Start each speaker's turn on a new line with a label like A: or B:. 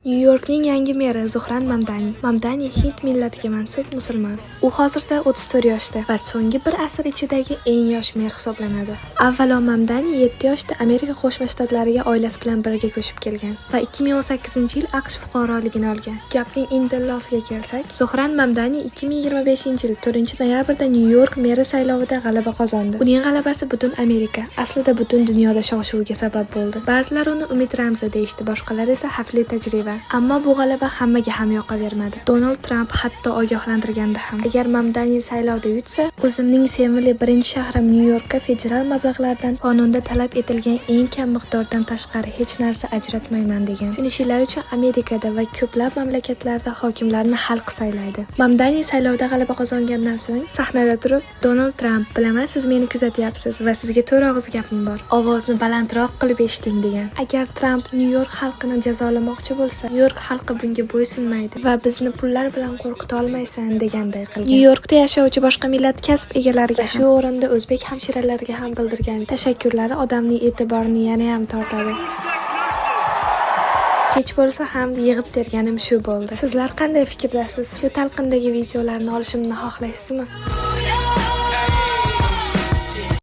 A: Nyu-Yorkning yangi meri Zuhran Mamdani. Mamdani hind millatiga mansub musulmon. U hozirda 34 yoshda va so'nggi bir asr ichidagi eng yosh mer hisoblanadi. Avvalo, Mamdani 7 yoshda Amerika Qo'shma Shtatlariga oilasi bilan birga ko'chib kelgan va 2018-yil AQSh fuqaroligini olgan. Gapning indallosiga kelsak, Zuhran Mamdani 2025-yil 4-noyabrda Nyu-York meri saylovida g'alaba qozondi. Uning g'alabasi butun Amerika, aslida butun dunyoda shov-shuvga sabab bo'ldi. Ba'zilar uni umid ramzi deyishdi, boshqalar esa xavfli tajriba. Ammo bu g'alaba hammaga ham yoqavermadi. Donald Tramp hatto ogohlantirgandi ham. Agar Mamdani saylovda yutsa, o'zimning sevimli birinchi shahrim Nyu-Yorkka federal mablag'lardan qonunda talab etilgan eng kam miqdordan tashqari hech narsa ajratmayman, degan. Tushunishinglar uchun, Amerikada va ko'plab mamlakatlarda hokimlarni xalq saylaydi. Mamdani saylovda g'alaba qozongandan so'ng sahnada turib, "Donald Tramp, bilaman, siz meni kuzatyapsiz va sizga to'rt og'iz gapim bor. Ovozni balandroq qilib eshiting", degan. Agar Tramp Nyu-York xalqini jazolamoqchi bo'lsa, Nyu-York xalqi bunga bo'ysunmaydi va bizni pullar bilan qo'rqita olmaysan, deganday qilgan. Nyu-Yorkda yashovchi boshqa millat kasb egalariga, shu o'rinda o'zbek hamshiralariga ham bildirgan tashakkurlari odamning e'tiborini yana ham tortadi.
B: Uzbek nurses.
A: Kech bo'lsa ham, yig'ib terganim shu bo'ldi. Sizlar qanday fikrdasiz? Shu talqindagi videolarni olishimni xohlaysizmi?